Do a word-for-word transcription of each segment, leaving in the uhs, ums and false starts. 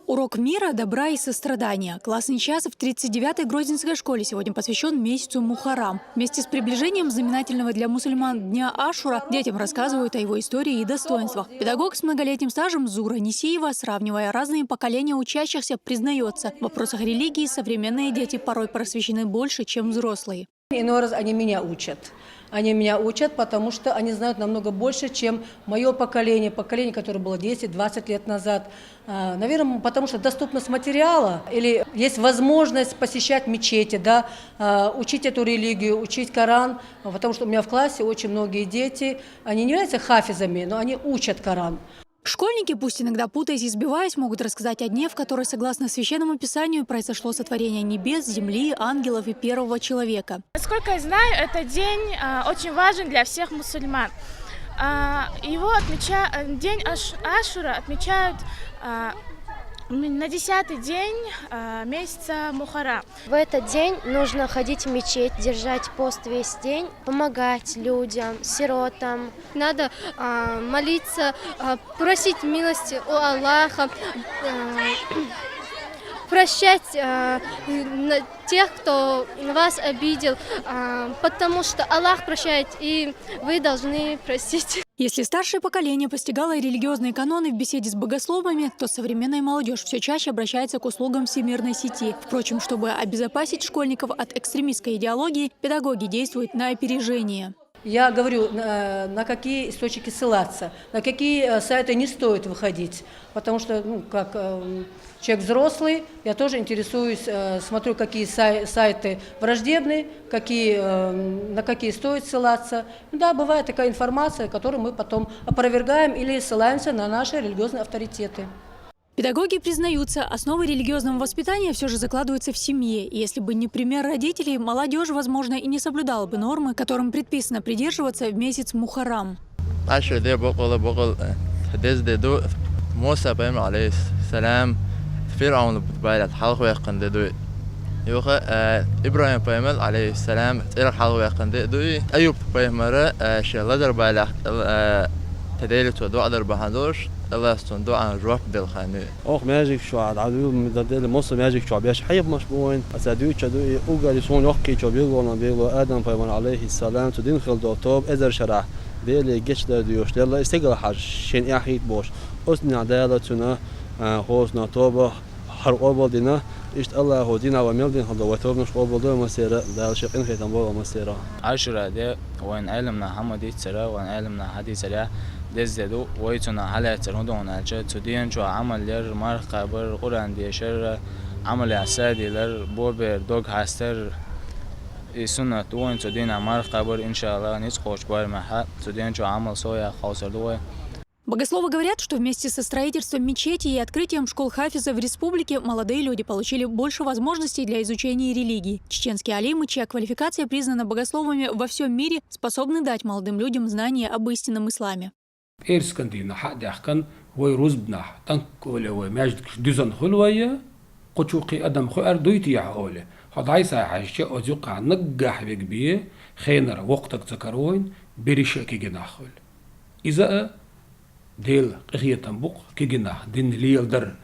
Урок мира, добра и сострадания. Классный час в тридцать девятой Грозненской школе сегодня посвящен месяцу Мухаррам. Вместе с приближением знаменательного для мусульман дня Ашура детям рассказывают о его истории и достоинствах. Педагог с многолетним стажем Зура Нисиева, сравнивая разные поколения учащихся, признается: в вопросах религии современные дети порой просвещены больше, чем взрослые. Иной раз они меня учат. Они меня учат, потому что они знают намного больше, чем мое поколение, поколение, которое было десять-двадцать лет назад. А, наверное, потому что доступность материала или есть возможность посещать мечети, да, а, учить эту религию, учить Коран, а, потому что у меня в классе очень многие дети, они не являются хафизами, но они учат Коран. Школьники, пусть иногда путаясь и сбиваясь, могут рассказать о дне, в который, согласно Священному Писанию, произошло сотворение небес, земли, ангелов и первого человека. Насколько я знаю, этот день а, очень важен для всех мусульман. А, его отмеча... э, День Аш... Ашура отмечают а, м, на десятый день а, месяца Мухаррам. В этот день нужно ходить в мечеть, держать пост весь день, помогать людям, сиротам. Надо а, молиться, а, просить милости у Аллаха, а, прощать а, на тех, кто вас обидел, а, потому что Аллах прощает, и вы должны простить. Если старшее поколение постигало религиозные каноны в беседе с богословами, то современная молодежь все чаще обращается к услугам всемирной сети. Впрочем, чтобы обезопасить школьников от экстремистской идеологии, педагоги действуют на опережение. Я говорю, на, на какие источники ссылаться, на какие э, сайты не стоит выходить, потому что, ну, как эм, человек взрослый, я тоже интересуюсь, э, смотрю, какие сай- сайты враждебны, какие, эм, на какие стоит ссылаться. Ну да, бывает такая информация, которую мы потом опровергаем или ссылаемся на наши религиозные авторитеты. Педагоги признаются, основы религиозного воспитания все же закладываются в семье. И если бы не пример родителей, молодежь, возможно, и не соблюдала бы нормы, которым предписано придерживаться в месяц Мухаррам. Ашура де бокъала бокъал дезде ду. Муса пайхамар алейхиссалам ФирӀавна бутбайлат хьалхвехкан де дуй. Юха Ибрахим пайхамар алейхиссалам цӀерах хьалхвехкан де дуй. Аюб пайхамара ше лазар байлах тадели цо дуӀа дар бахьан долаш, Аллахьа цун дуӀан жоп делхайнуй. Оха маьждиг чу дӀавуьлла дадели, Муса маьждиг чу беш хьайб маш бу вайн. Аса дуьйча ду и угали сон йоккхий чо билгона билгу Адам пайхамар алейхиссалам цу дин хилдо тоб эзар шарахь Дели гечдар дуйош делла и стегал хьаж шен яхьийт бош. Оцнина Дала цуна хозна тоба хьар къобал дина. Ишт Аллаху дина ва мел дин хилдо вай тобнаш къобал до масера, Дала ши къин хетам бо масера. Ашура де вайн Ӏелмна хьамадицара, вайн Ӏелмна хьадицара. Дезде ду вай цуна хьалаьцар хӀун догӀун аьлча, цу ден чу Ӏамал яр, марх кхабар, Къуръан дешар, Ӏамал ясадилар, бобер, дог хьастар. И суннат ду вайн цу дина марх кхабар, иншалла, ницкъ кхочу бармехьа, цу ден чу Ӏамал со яха хьовсар ду вай. Богословы говорят, что вместе со строительством мечетей и открытием школ хафизов в республике молодые люди получили больше возможностей для изучения религии. Чеченские алимы, чья квалификация признана богословами во всем мире, способны дать молодым людям знания об истинном исламе. Эрскан дийнахь а даьхкан вай рузбанахь тӀанкколе вай маьждигаш дуьзан хуьлу вайя, кху чу кхин адам хуьар дуй техьа оле, хьо дӀайсай хьаьжча, оцу юккъахь наггахь вег бе, хенара воккхатаг ца каравойн, бериша а кигинахь хуьлу. Иза а Дела къинхетам бу-кх кигинахь дин леладар.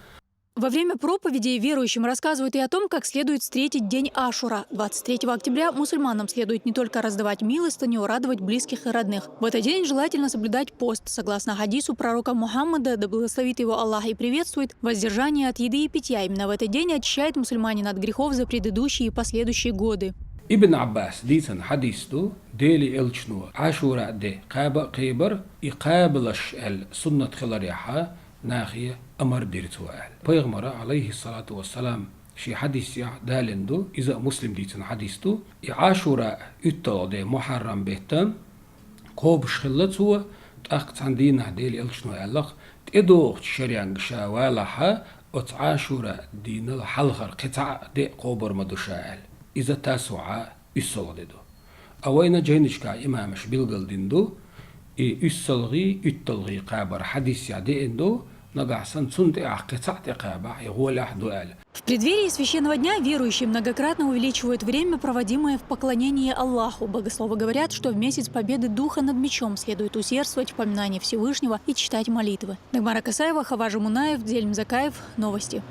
Во время проповедей верующим рассказывают и о том, как следует встретить день Ашура. Двадцать третьего октября мусульманам следует не только раздавать милостыню, радовать близких и родных. В этот день желательно соблюдать пост. Согласно хадису пророка Мухаммада, да благословит его Аллах и приветствует, воздержание от еды и питья. Именно в этот день очищает мусульманина от грехов за предыдущие и последующие годы. Ибн Ӏаббаса дийцина хьадис ду, Дели элчано Ӏашура де кхаба а кхебар, и кхабалаш аьлла суннат хиларехьа, нахе амар дира цо аьлла. Пайхамара, алейхиссалату вассалам, ши хьадисехь далина ду, иза а Муслим дийцина хьадис ду, и Ӏашура уьтталгӀа де Мухьаррам беттан кхобуш хилла цо, тӀаккха цхьана дийнахь Дели элчано аьллах, тӀедогӀучу шеренга ша валахьа, оцу Ӏашура дийнал хьалхара кхин цхьа а де кхобур ма ду ша аьлла. Иза тасуӀа уьссалгӀа де ду. А вайна жайнашкахь имамаш билгал дина ду, и уьссалгӀий, уьтталгӀий кхабар хьадисехь деана ду, Нагахь санна цунна тӀе ахь кхин цхьаъ тӀе кхаьбахь, и гӀолехь ду аьлла. В преддверии священного дня верующие многократно увеличивают время, проводимое в поклонении Аллаху. Богословы говорят, что в месяц Победы Духа над мечом следует усердствовать в поминании Всевышнего и читать молитвы. Дагмара Касаева, Хаважа Мунаев, Дельм Закаев. Новости.